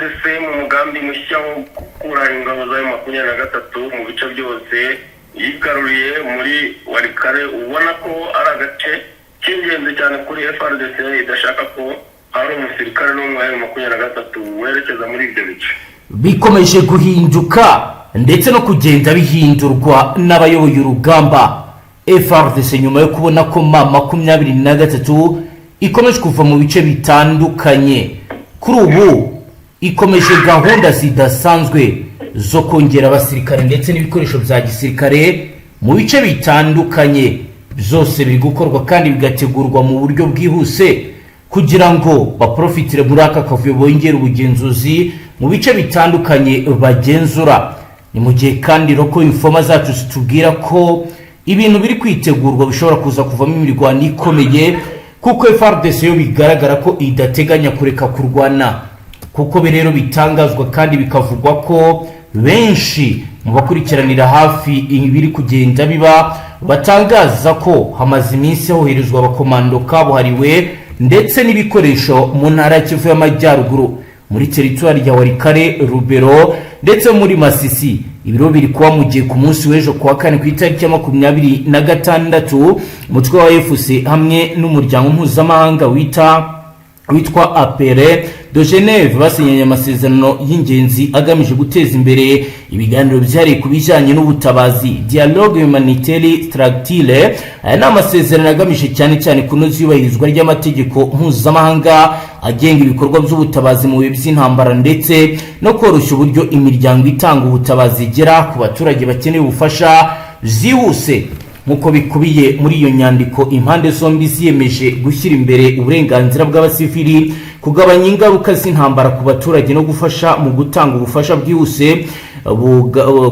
FARDC mu mugambi mushya wo gukura ingabo za M23 mu bice byose yigaruriye muri Walikale, ubona ko ari agace k'ingenzi cyane kuri FARDC, idashaka ko hari umusirikare n'umwe wa M23 werekeza muri ibyo bice. Bikomeje guhinduka ndetse no kugenda bihindurwa n'abayoboye urugamba. FARDC, nyuma yo kubona ko M23 ikomeje kuva mu bice bitandukanye, kuri ubu ikomeje gahunda zidasanzwe zo kongera abasirikare ndetse n'ibikoresho bya gisirikare mu bice bitandukanye. Byose biri gukorwa kandi bigategurwa mu buryo bwihuse kugira ngo baprofitire muri aka kavuyo, bongere ubugenzuzi mu bice bitandukanye bagenzura. Ni mu gihe kandi local informer zacu zitubwira ko ibintu biri kwitegurwa bishobora kuza kuvamo imirwano ikomeye, kuko FARDC yo bigaragara ko idateganya kureka kurwana. Kuko rero bitangazwa kandi bikavugwa ko benshi mu bakurikiranira hafi ibiri kugenda biba batangaza ko hamaze iminsi hoherezwa abakomando kabuhariwe ndetse n'ibikoresho mu ntara ya Kivu y'Amajyaruguru, muri teritwari ya Walikale, Lubero ndetse muri Masisi. Ibiro biri kuba mu gihe ku munsi w'ejo kuwa kane, ku itariki ya 26, umutwe wa AFC hamwe n'umuryango mpuzamahanga witwa APR de Geneve basinyanye amasezerano y'ingenzi agamije guteza imbere ibiganiro byihariye ku bijyanye n'ubutabazi, dialogue humanitaire structuré. Aya ni amasezerano agamije cyane cyane kunoza iyubahirizwa ry'amategeko mpuzamahanga agenga ibikorwa by'ubutabazi mu bihe by'intambara, ndetse no koroshya uburyo imiryango itanga ubutabazi igera ku baturage bakeneye ubufasha byihuse. Nk'uko bikubiye muri iyo nyandiko, impande zombi ziyemeje gushyira imbere uburenganzira bw'abasivili, kugabanya ingaruka z'intambara ku baturage no gufasha mu gutanga ubufasha bwihuse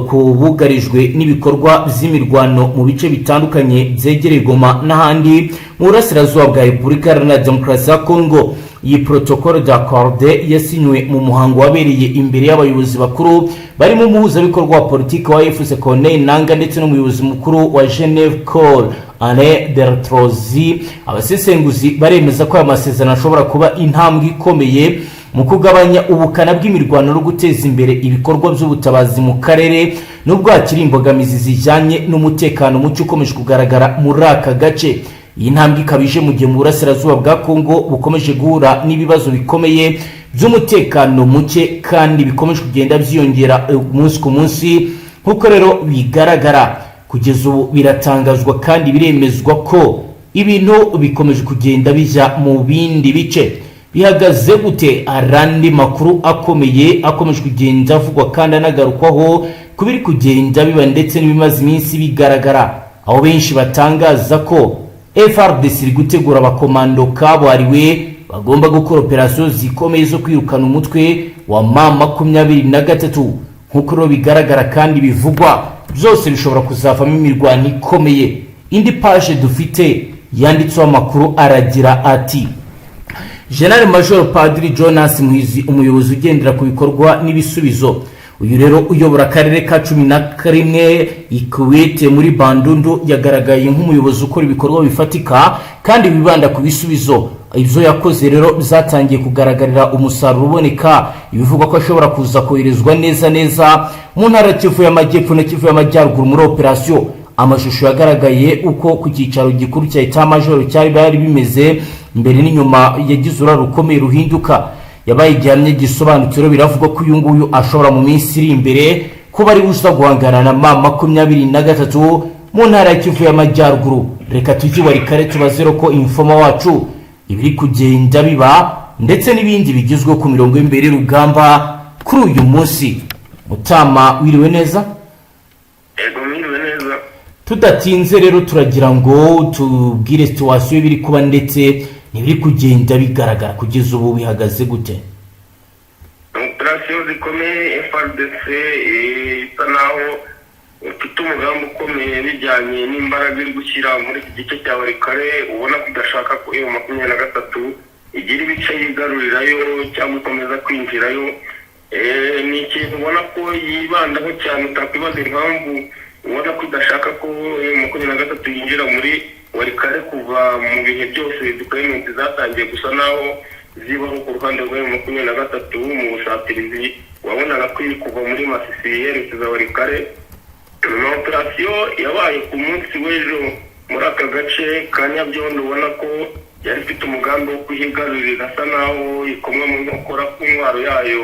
ku bugarijwe n'ibikorwa by'imirwano mu bice bitandukanye byegereye Goma n'ahandi mu burasirazuba bwa Repubulika Iharanira Demokarasi ya Kongo. Iyi protocole d'accord yasinywe mu muhango wabereye imbere y'abayobozi bakuru barimo umuhuzabikorwa wa politiki wa AFC Corneille Nanga ndetse n'umuyobozi mukuru wa Geneve Call, Alain Bertozzi. Abasesenguzi baremeza ko aya masezerano ashobora kuba intambwe ikomeye mu kugabanya ubukana bw'imirwano no guteza imbere ibikorwa by'ubutabazi mu karere, nubwo hakiri imbogamizi zijyanye n'umutekano muke ukomeje kugaragara muri aka gace. Iyi ntambwe ikaba ije mu gihe mu burasirazuba bwa Kongo bukomeje guhura n'ibibazo bikomeye by'umutekano muke kandi bikomeje kugenda byiyongera umunsi ku munsi. Nk'uko rero bigaragara kugeza ubu, biratangazwa kandi biremezwa ko ibintu bikomeje kugenda bijya mu bindi bice. Bihagaze gute? Arandi makuru akomeye akomeje kugenda avugwa kandi anagarukwaho ku biri kugenda biba ndetse n'ibimaze iminsi bigaragara, aho benshi batangaza ko FARDC iri gutegura abakomando kabuhariwe bagomba gukora operasiyo zikomeye zo kwirukana umutwe wa M23. Nk'uko rero bigaragara kandi bivugwa, byose bishobora kuzavamo imirwano ikomeye. Indi page dufite yanditseho amakuru aragira ati: General Major Padiri Jonas Muhizi, umuyobozi ugendera ku bikorwa n'ibisubizo, uyu rero uyobora akarere ka 11 Ikuwete muri Bandundu, yagaragaye nk'umuyobozi ukora ibikorwa bifatika kandi wibanda ku bisubizo. Ibyo yakoze rero byatangiye kugaragarira umusaruro uboneka. Ibivugwa ko ashobora kuza koherezwa neza neza mu ntara Kivu y'Amajyepfo na Kivu y'Amajyaruguru muri operasiyo. Amashusho yagaragaye uko ku cyicaro gikuru cya état major cyari byari bimeze mbere n'inyuma yagize uruhare rukomeye ruhinduka, yabaye igihamya gisobanutse. Rero biravugwa ko uyu nguyu ashobora mu minsi iri imbere kuba ari uza guhangana na M23 mu ntara ya Kivu y'Amajyaruguru. Reka tujye kare tubaze local informer wacu ibiri kugenda biba ndetse n'ibindi bigezweho ku mirongo y'imbere y'urugamba kuri uyu munsi. Mutama, wiriwe neza? Ego, mwiriwe neza. Tudatinze rero, turagira ngo tubwire situation biri kuba ndetse n'ibiri kugenda bigaragara kugeza ubu. Bihagaze gute? Operasiyo zikomeye, FARDC isa naho ifite umugambi ukomeye bijyanye n'imbaraga iri gushyira muri iki gice cya Walikale, ubona ko idashaka ko iyo 23 igira ibice yigarurirayo cyangwa ikomeza kwinjirayo. Ni ikintu ubona ko yibandaho cyane, utakwibaza impamvu ubona ko idashaka ko M23 yinjira muri Walikale kuva mu bihe byose deployment zatangiye gusa naho. zibaho ku ruhande rwa M23 mu busatirizi. Wabonaga ko iri kuva muri Masisi yerekeza Walikale. Ni operasiyo yabaye ku munsi w'ejo muri aka gace ka Nyabyondo, ubona ko yari ifite umugambi wo kuhigarurira, asa naho ikomwa mu nkokora ku ntwaro yayo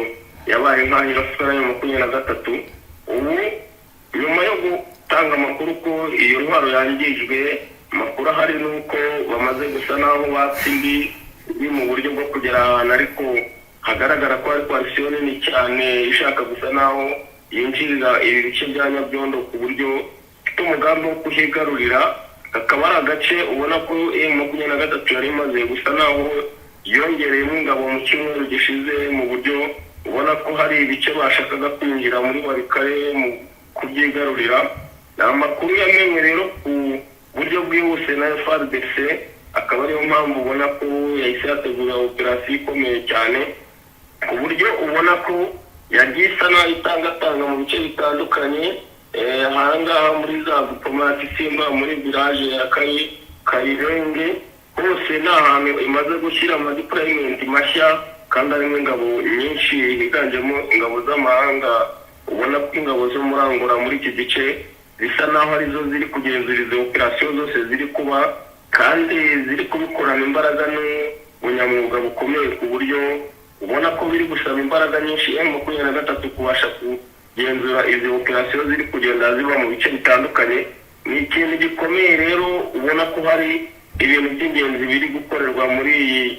yabaye nk'aho irasara ya 23. Ubu nyuma yo gutanga amakuru ko iyo ntwaro yangijwe, amakuru ahari ni uko bamaze gusa naho batse indi iri mu buryo bwo kugera ahantu, ariko hagaragara ko hari coalition nini cyane ishaka gusa naho yinjirira ibi bice bya Nyabyondo ku buryo ifite umugambi wo kuhigarurira. Kakaba ari agace ubona ko M23 yari imaze gusa naho yongereyemo ingabo mu cyumweru gishize, mu buryo ubona ko hari ibice bashakaga kwinjira muri Walikale mu kubyigarurira. Ni amakuru yamenwe rero ku buryo bwihuse na FARDC, akaba ariyo mpamvu ubona ko yahise yategura operasiyo ikomeye cyane, ku buryo ubona ko yagiye isa naho itangatanga mu bice bitandukanye ahangaha muri za groupement Simba, muri village ya Kayirenge, hose ni ahantu imaze gushyira ama deployment mashya kandi arimo ingabo nyinshi, higanjemo ingabo z'amahanga. Ubona ko ingabo zo muri Angola muri iki gice zisa naho arizo ziri kugenzura izo operasiyo zose ziri kuba, kandi ziri kubikorana imbaraga n'ubunyamwuga bukomeye, ku buryo ubona ko biri gusaba imbaraga nyinshi M23 kubasha kugenzura izi operasiyo ziri kugenda ziba mu bice bitandukanye. Ni ikintu gikomeye rero, ubona ko hari ibintu by'ingenzi biri gukorerwa muri iyi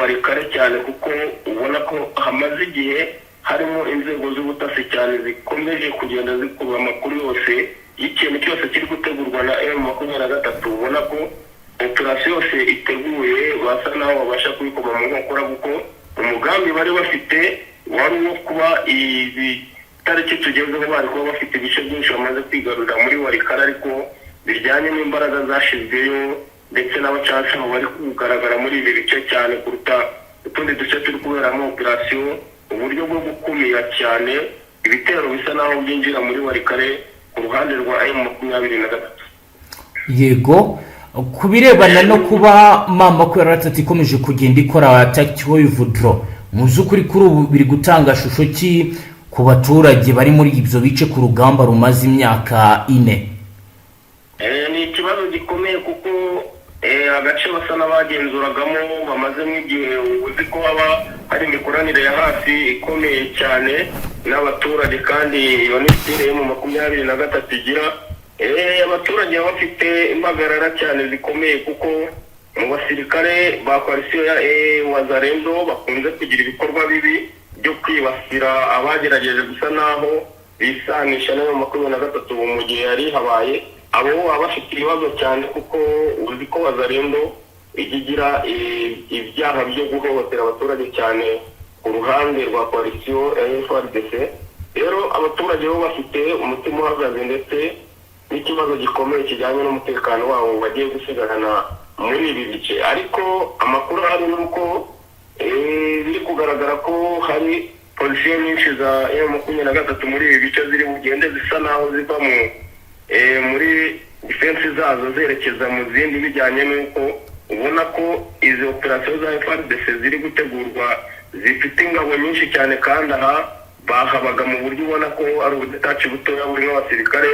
Walikale cyane, kuko ubona ko hamaze igihe harimo inzego z'ubutasi cyane zikomeje kugenda zikurura amakuru yose y'ikintu cyose kiri gutegurwa na M23. Ubona ko operasiyo yose iteguye basa naho babasha kubikoma mu nkokora, kuko umugambi bari bafite wari uwo kuba ibi tariki tugezeho bari kuba bafite ibice byinshi bamaze kwigarurira muri Walikale, ariko bijyanye n'imbaraga zashyizweyo ndetse n'abacancuro bari kugaragara muri ibi bice cyane kuruta utundi duce turi kuberamo operasiyo, uburyo bwo gukumira cyane ibitero bisa naho byinjira muri Walikale ku ruhande rwa M23. Yego, ku birebana no kuba M23 ikomeje kugenda ikora tactical withdraw, mu by'ukuri kuri ubu biri gutanga shusho ki ku baturage bari muri ibyo bice ku rugamba rumaze imyaka 4? Ni ikibazo gikomeye, kuko agace basa n'abagenzuragamo bamazemo igihe, uzi ko haba hari imikoranire ya hafi ikomeye cyane n'abaturage, kandi iyo ni style yo mu 23 igira. Abaturage baba bafite impagarara cyane zikomeye, kuko mu basirikare ba coalition ya Wazalendo bakunze kugira ibikorwa bibi byo kwibasira abagerageje gusa naho bisanisha n'ayo 23 mu gihe yari habaye. Abo baba bafite ibibazo cyane, kuko uzi ko Wazalendo ijya igira ibyaha byo guhohotera abaturage cyane ku ruhande rwa coalition ya FARDC. Rero abaturage bo bafite umutima uhagaze ndetse n'ikibazo gikomeye kijyanye n'umutekano wabo bagiye gusigarana muri ibi bice. Ariko amakuru ahari ni uko biri kugaragara ko hari position nyinshi za M23 muri ibi bice ziri bugende zisa naho ziva muri defense zazo zerekeza mu zindi, bijyanye n'uko ubona ko izi operasiyo za FARDC ziri gutegurwa zifite ingabo nyinshi cyane, kandi aha bahabaga mu buryo ubona ko ari ubudetaci butoya burimo abasirikare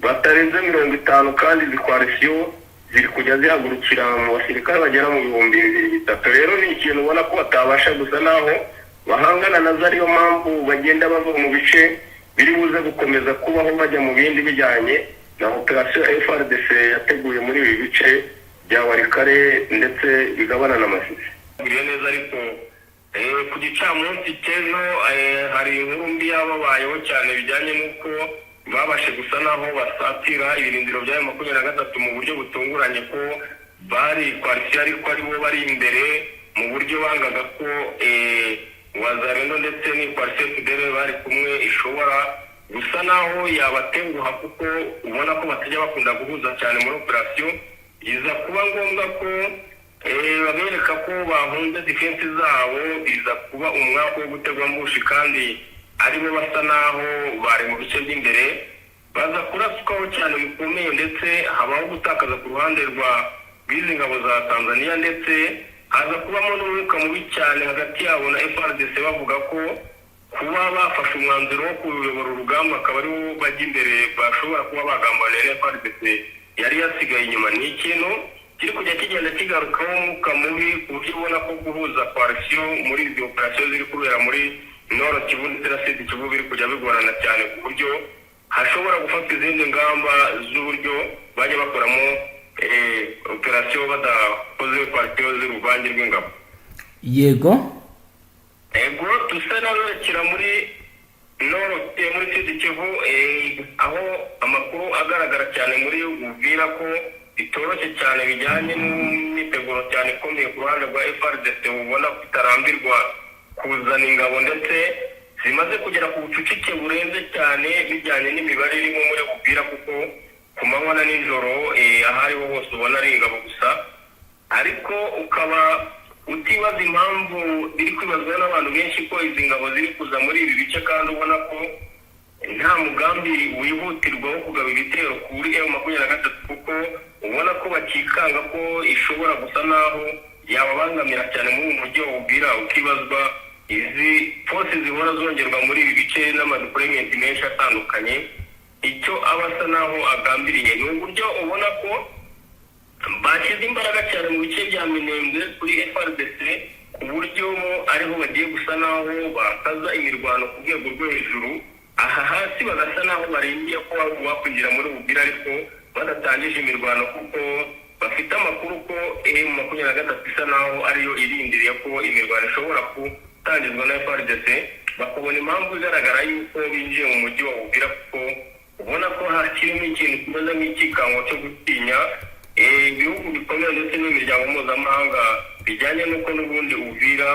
batarenze 50, kandi izi coalition ziri kujya zihagurukira mu basirikare bagera mu 2000, 3000. Rero ni ikintu ubona ko batabasha gusa naho bahangana nazo, ariyo mpamvu bagenda bava mu bice biri buze gukomeza kubaho bajya mu bindi, bijyanye na operasiyo FARDC yateguye muri ibi bice bya Walikale ndetse bigabana na Masisi. Neza, ariko ku gicamunsi cy'ejo hari inkuru mbi yababayeho cyane, bijyanye n'uko babashe gusa naho basatira ibirindiro bya 23 mu buryo butunguranye, ko bari coalition ariko aribo bari imbere, mu buryo bangaga ko Wazalendo ndetse ni coalition FDLR bari kumwe ishobora gusa naho yabatenguha, kuko ubona ko batajya bakunda guhuza cyane muri operasiyo. Iza kuba ngombwa ko babereka ko bahunze defense zabo, iza kuba umwaka wo gutegwa ambush, kandi aribo basa naho bari mu bice by'imbere, baza kuraswaho cyane bikomeye, ndetse habaho gutakaza ku ruhande rwa rw'izi ngabo za Tanzania ndetse Haza kubamo n'umwuka mubi cyane hagati yabo na FARDC, bavuga ko kuba bafashe umwanzuro wo kuyobora urugamba akaba ariwo bajya imbere, bashobora kuba bagambaniye na FARDC yari yasigaye inyuma. Ni ikintu kiri kujya kigenda kigarukaho umwuka mubi, ku buryo ubona ko guhuza coalition muri izi operasiyo ziri kubera muri Nord Kivu ndetse na Sud Kivu biri kujya bigorana cyane, ku buryo hashobora gufatwa izindi ngamba z'uburyo bajya bakoramo operasiyo badakoze coalition z'uruvange rw'ingabo. Ego, dusa n'aberekera muri Nord, muri Sud Kivu, aho amakuru agaragara cyane muri Uvira ko bitoroshye cyane, bijyanye n'imyiteguro cyane ikomeye ku ruhande rwa FARDC, ubona ko itarambirwa kuzana ingabo ndetse zimaze kugera ku bucucike burenze cyane, bijyanye n'imibare irimo muri Uvira, kuko ku manywa na nijoro, aho ariho hose ubona ari ingabo gusa. Ariko ukaba utibaza impamvu biri kwibazwa n'abantu benshi ko izi ngabo ziri kuza muri ibi bice, kandi ubona ko nta mugambi wihutirwa wo kugaba ibitero kuri M23, kuko ubona ko bakikanga ko ishobora gusa naho yababangamira cyane muri uyu mujyi wa Uvira. Ukibazwa izi force zihora zongerwa muri ibi bice n'amadeployment menshi atandukanye, icyo aba asa naho agambiriye. Ni uburyo ubona ko bashyize imbaraga cyane mu bice bya Minembwe kuri FARDC, ku buryo mo ariho bagiye gusa naho bakaza imirwano ku rwego rwo hejuru, aha hasi bagasa naho barindiye ko bakwinjira muri Uvira ariko badatangije imirwano, kuko bafite amakuru ko M23 isa naho ariyo irindiriye ko imirwano ishobora gutangizwa na FARDC, bakabona impamvu igaragara yuko binjiye mu mujyi wa Uvira, kuko ubona ko hakirimo ikintu kimeze nk'ikikango cyo gutinya ibihugu bikomeye ndetse n'imiryango mpuzamahanga, bijyanye n'uko n'ubundi Uvira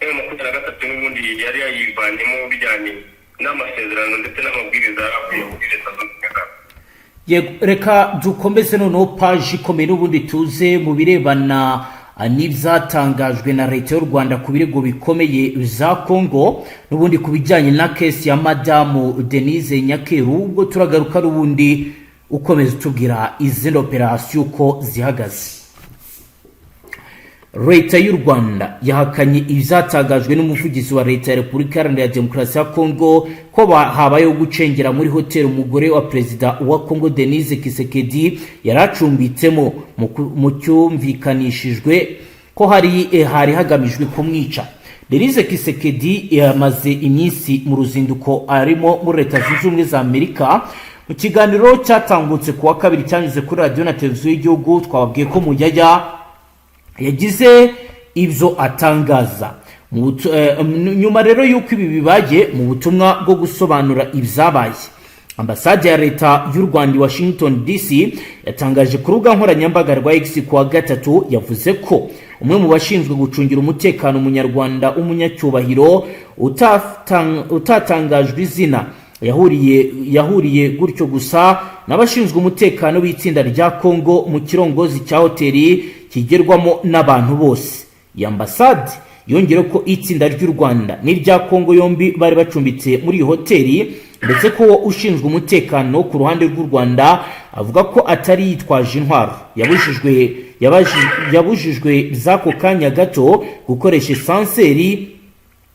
M23 n'ubundi yari yayivanyemo, bijyanye n'amasezerano ndetse n'amabwiriza avuye muri Leta Zunze Ubumwe za Yego, reka dukomeze noneho paji ikomeye n'ubundi, tuze mu birebana n'ibyatangajwe na Leta y'u Rwanda ku birego bikomeye za Congo, n'ubundi ku bijyanye na case ya Madamu Denise Nyakeru. Ubwo turagaruka n'ubundi ukomeza utubwira izindi operasiyo uko zihagaze. Leta y'u Rwanda yahakanye ibyatangajwe n'umuvugizi wa Leta ya Repubulika Iharanira Demokarasi ya Kongo ko habayeho gucengera muri hoteli umugore wa perezida wa Kongo Denise Tshisekedi yari acumbitsemo, mu cyumvikanishijwe ko hari hagamijwe kumwica. Denise Tshisekedi yamaze iminsi mu ruzinduko arimo muri Leta Zunze Ubumwe za Amerika. Mu kiganiro cyatambutse ku wa kabiri cyanyuze kuri radiyo na televiziyo y'igihugu, twababwiye ko Muyaya yagize ibyo atangaza. Nyuma rero y'uko ibi bibaye, mu butumwa bwo gusobanura ibyabaye, Ambasade ya Leta y'u Rwanda i Washington DC yatangaje ku rubuga nkoranyambaga rwa X ku wa gatatu, yavuze ko umwe mu bashinzwe gucungira umutekano Umunyarwanda w'umunyacyubahiro utatangajwe izina yahuriye gutyo gusa n'abashinzwe umutekano w'itsinda rya Congo mu kirongozi cya hoteli kigerwamo n'abantu bose. Iyi ambasade yongeyeho ko itsinda ry'u Rwanda n'irya Congo yombi bari bacumbitse muri iyi hoteli, ndetse ko ushinzwe umutekano ku ruhande rw'u Rwanda avuga ko atari yitwaje intwaro yabujijwe z'ako kanya gato gukoresha ascenseur,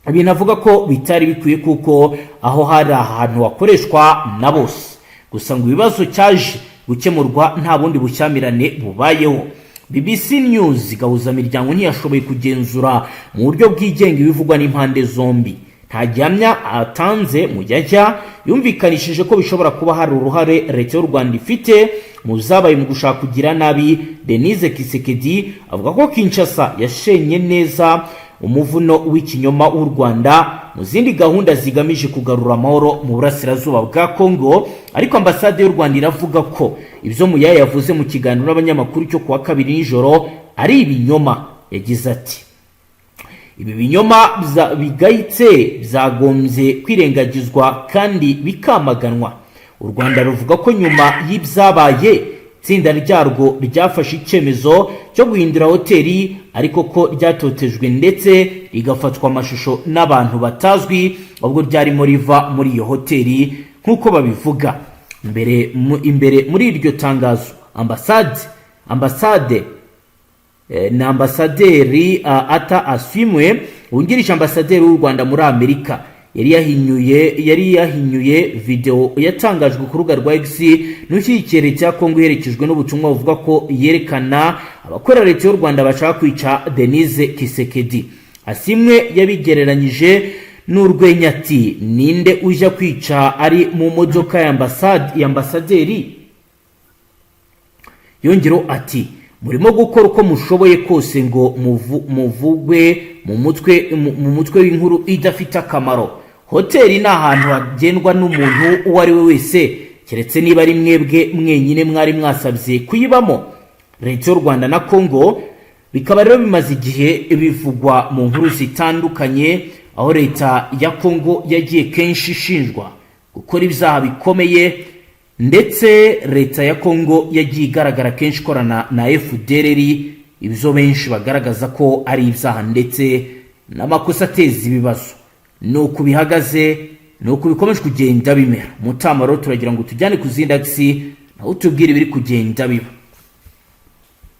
ibintu avuga ko bitari bikwiye kuko aho hari ahantu hakoreshwa na bose. Gusa ngo ibibazo cyaje gukemurwa nta bundi bushyamirane bubayeho. BBC News Gahuzamiryango ntiyashoboye kugenzura mu buryo bwigenga ibivugwa n'impande zombi. Nta gihamya atanze. Mujyajya yumvikanishije ko bishobora kuba hari uruhare Leta y'u Rwanda ifite mu zabaye mu gushaka kugira nabi Denise Tshisekedi, avuga ko Kinshasa yashenye neza umuvuno w'ikinyoma w'u Rwanda mu zindi gahunda zigamije kugarura amahoro mu burasirazuba bwa Congo. Ariko ambasade y'u Rwanda iravuga ko ibyo Muyaya yavuze mu kiganiro n'abanyamakuru cyo kuwa kabiri nijoro ari ibinyoma. Yagize ati: "Ibi binyoma bigayitse byagombye kwirengagizwa kandi bikamaganwa." U Rwanda ruvuga ko nyuma y'ibyabaye itsinda ryarwo ryafashe icyemezo cyo guhindura hoteli, ariko ko ryatotejwe ndetse rigafatwa amashusho n'abantu batazwi ubwo ryarimo riva muri iyo hoteli, nk'uko babivuga. Imbere muri iryo tangazo, ambasade Na ambasaderi Arthur Asiimwe wungirije ambasaderi w'u Rwanda muri Amerika yari yahinyuye video yatangajwe ku rubuga rwa X n'ushyigikiye leta ya Kongo, iherekejwe n'ubutumwa buvuga ko yerekana abakorera leta y'u Rwanda bashaka kwica Denise Tshisekedi. Asiimwe yabigereranyije n'urwenya, ati: "Ninde ujya kwica ari mu modoka ya ambasaderi?" Yongeraho ati: "Murimo gukora uko mushoboye kose ngo muvugwe mu mutwe w'inkuru idafite akamaro. Hoteli ni ahantu hagendwa n'umuntu uwo ari we wese, keretse niba ari mwebwe mwenyine mwari mwasabye kuyibamo." Leta y'u Rwanda na Congo bikaba rero bimaze igihe bivugwa mu nkuru zitandukanye, aho leta ya Congo yagiye kenshi ishinjwa gukora ibyaha bikomeye, ndetse leta ya Congo yagiye igaragara kenshi ikorana na FDLR, ibyo benshi bagaragaza ko ari ibyaha ndetse n'amakosa ateza ibibazo. Ni uku bihagaze, ni uku bikomeje kugenda bimera. Mutamaro, turagira ngo tujyane ku zindi axes, nawe utubwire ibiri kugenda biba.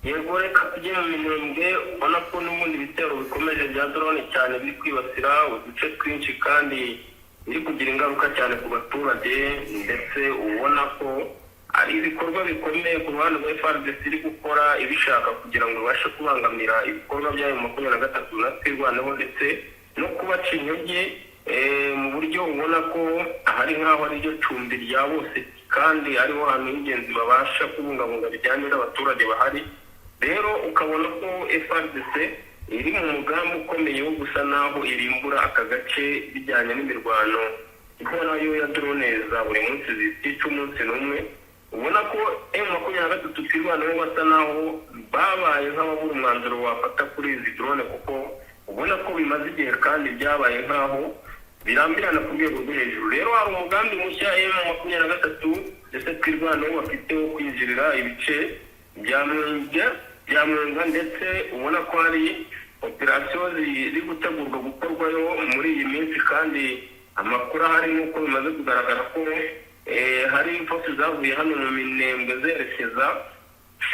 Yego, reka tujye mu Minembwe. Ubona ko n'ubundi ibitero bikomeje bya drone cyane biri kwibasira uduce twinshi kandi biri kugira ingaruka cyane ku baturage, ndetse ubona ko ari ibikorwa bikomeye ku ruhande rwa FARDC iri gukora ibishaka kugira ngo ibashe kubangamira ibikorwa byayo 23 na Twirwaneho, ndetse no kubaca intege mu buryo ubona ko ahari nk'aho ari ryo cumbi rya bose kandi ariho hantu h'ingenzi babasha kubungabunga bijyanye n'abaturage bahari. Rero ukabona ko FARDC iri mu mugambi ukomeye wo gusa naho irimbura aka gace bijyanye n'imirwano ihorayo ya drone za buri munsi zitica umunsi n'umwe. Ubona ko M23 Twirwaneho basa naho babaye nk'ababura umwanzuro wafata kuri izi drone, kuko ubona ko bimaze igihe kandi byabaye nk'aho birambirana ku rwego rwo hejuru. Rero hari umugambi mushya M23 ndetse Twirwaneho bafite wo kwinjirira ibice bya Mwenga, ndetse ubona ko hari operasiyo ziri gutegurwa gukorwayo muri iyi minsi. Kandi amakuru ahari ni uko bimaze kugaragara ko hari force zavuye hano mu Minembwe zerekeza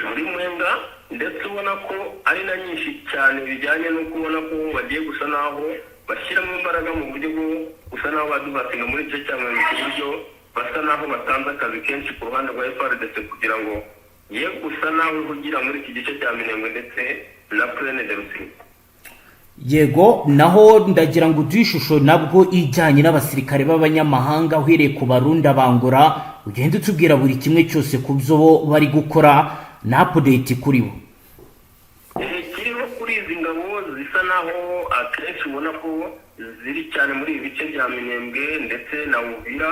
muri Mwenga, ndetse ubona ko ari na nyinshi cyane, bijyanye n'uko ubona ko bagiye gusa naho bashyiramo imbaraga mu buryo bwo gusa naho badubatinga muri igice cya Mwenga, ku buryo basa naho batanze akazi kenshi ku ruhande rwa FARDC kugira ngo ye gusa naho ihugira muri iki gice cya Minembwe ndetse na Plaine de Rusizi. Yego, naho ndagira ngo uduhe ishusho nabwo ijyanye n'abasirikare b'abanyamahanga, uhereye ku Barundi, Bangora, ugende utubwira buri kimwe cyose ku byo bo bari gukora na update kuri bo. Kiriho kuri izi ngabo zisa naho akenshi ubona ko ziri cyane muri ibi bice bya Minembwe ndetse na Uvira.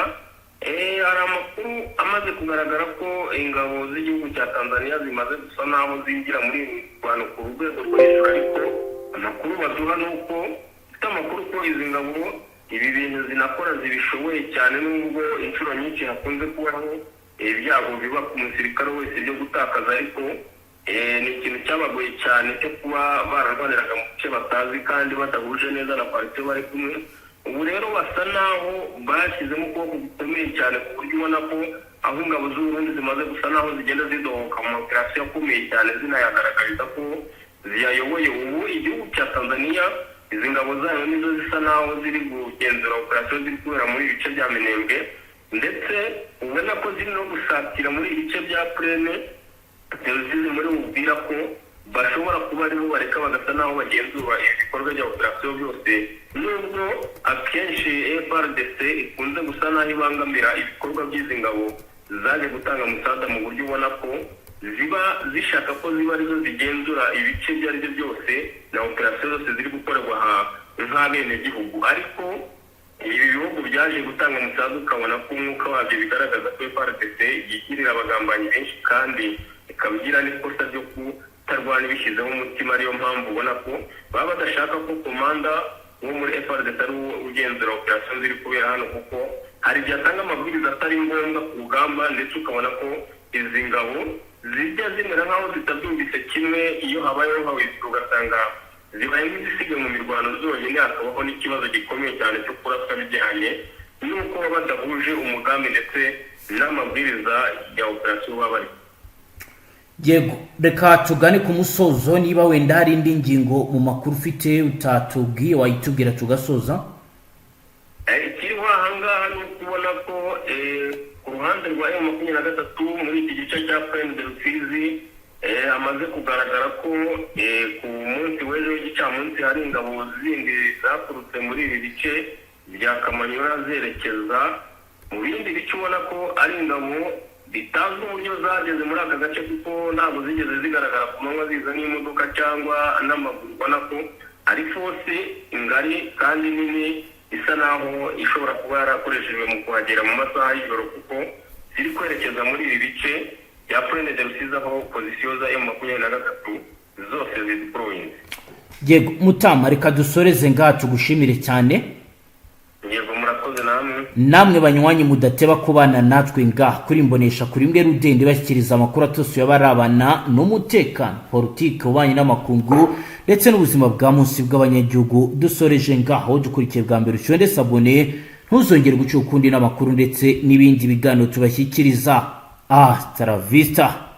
Hari amakuru amaze kugaragara ko ingabo z'igihugu cya Tanzania zimaze gusa naho zinjira muri iyi mirwano ku rwego rwo hejuru, ariko amakuru baduha ni uko dufite amakuru ko izi ngabo ibi bintu zinakora zibishoboye cyane, nubwo inshuro nyinshi hakunze kubaho ibyago biba ku musirikare wese byo gutakaza, ariko ni ikintu cyabagoye cyane cyo kuba bararwaniraga mu bice batazi kandi badahuje neza na parite bari kumwe. Ubu rero basa naho bashyizemo ukuboko gukomeye cyane, ku buryo ubona ko aho ingabo z'Uburundi zimaze gusa naho zigenda zidohoka mu maoperasiyo akomeye cyane, zinayagaragariza ko ziyayoboye. Ubu igihugu cya Tanzania, izi ngabo zayo nizo zisa naho ziri kugenzura operasiyo ziri kubera muri ibi bice bya Minembwe, ndetse ubona ko ziri no gusatira muri ibi bice bya Plaine zizi muri Bubwira ko bashobora kuba aribo bareka bagasa naho bagenzura ibikorwa bya operasiyo byose, nubwo akenshi FARDC ikunze gusa naho ibangamira ibikorwa by'izi ngabo zaje gutanga umusada, mu buryo ubona ko ziba zishaka ko ziba arizo zigenzura ibice ibyo ari byo byose na operasiyo zose ziri gukorerwa aha nk'abenegihugu. Ariko ibi bihugu byaje gutanga umusanzu, ukabona ko umwuka wabyo bigaragaza ko FARDC yigirira abagambanyi benshi kandi ikaba igira n'ikosa ryo kutarwana ibishyizeho umutima. Ariyo mpamvu ubona ko baba badashaka ko komanda wo muri FARDC ari wo ugenzura operasiyo ziri kubera hano, kuko hari igihe atanga amabwiriza atari ngombwa ku rugamba, ndetse ukabona ko izi ngabo zijya zimera nk'aho zitabyumvise kimwe. Iyo habayeho nka witwa, ugasanga zibaye nk'izisigaye mu mirwano zonyine, hakabaho n'ikibazo gikomeye cyane cyo kuraswa bijyanye n'uko baba badahuje umugambi ndetse n'amabwiriza ya operasiyo baba bari. Yego, reka tugane ku musozo. Niba wenda hari indi ngingo mu makuru ufite utatubwiye, wayitubwira tugasoza. Ikiriho ahangaha ni ukubona ko ku ruhande rwa M23 muri iki gice cya Plaine de Rusizi hamaze kugaragara ko ku munsi w'ejo w'igicamunsi hari ingabo zindi zaturutse muri ibi bice bya Kamanyola zerekeza mu bindi bice, ubona ko ari ingabo bitazwi uburyo zageze muri aka gace, kuko ntabwo zigeze zigaragara ku manywa ziza n'imodoka cyangwa n'amaguru. Ubona ko ari force ngari kandi nini, isa naho ishobora kuba yarakoreshejwe mu kuhagera mu masaha y'ijoro, kuko ziri kwerekeza muri ibi bice bya Plaine de Rusizi, aho position za M23 zose zideployinze. Yego mutama, reka dusoreze ngaha, tugushimire cyane. Yego, murakoze namwe. Namwe banywanyi mudateba kubana natwe ngaha kuri imbonesha kuri imwe rudende, bashyikiriza amakuru atosuye abarabana n'umutekano, politiki, ububanyi n'amakungu ndetse n'ubuzima bwa munsi bw'abanyagihugu. Dusoreje ngaho. Dukurikiye bwa mbere, ushyonde s'abonner, ntuzongere guca ukundi n'amakuru ndetse n'ibindi biganiro tubashyikiriza. Hasta la vista.